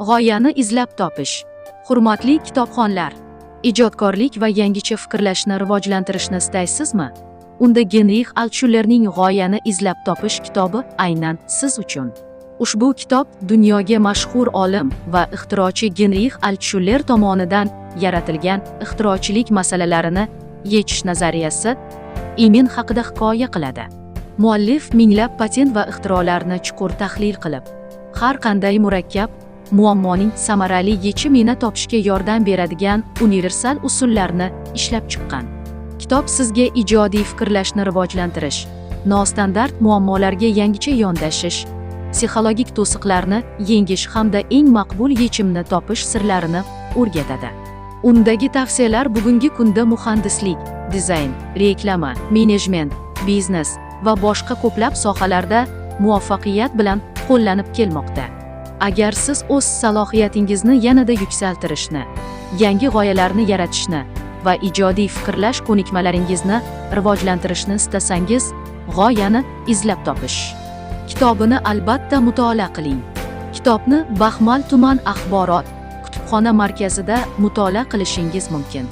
G'oyani izlab topish. Hurmatli kitobxonlar, ijodkorlik va yangicha fikrlashni rivojlantirishni istaysizmi? Unda Genrix Altshullerning G'oyani izlab topish kitobi aynan siz uchun. Ushbu kitob dunyoga mashhur olim va ixtirochi Genrix Altshuller tomonidan yaratilgan ixtirochilik masalalarini yechish nazariyasi IMIN haqida hikoya qiladi. Muallif minglab patent va ixtirolarni chuqur tahlil qilib, har qanday murakkab muammoning samarali yechimini topishga yordam beradigan universal usullarni ishlab chiqqan. Kitob sizga ijodiy fikrlashni rivojlantirish, nostandart muammolarga yangicha yondashish, psixologik to'siqlarni yengish hamda eng maqbul yechimni topish sirlarini o'rgatadi. Undagi tavsiyalar bugungi kunda muhandislik, dizayn, reklama, menejment, biznes va boshqa ko'plab sohalarda muvaffaqiyat bilan qo'llanib kelmoqda. Agar siz o'z salohiyatingizni yanada yuksaltirishni, yangi g'oyalarni yaratishni va ijodiy fikrlash ko'nikmalaringizni rivojlantirishni istasangiz, G'oyani izlab topish kitobini albatta mutolaa qiling. Kitobni Baxmal tuman axborot kutubxona markazida mutolaa qilishingiz mumkin.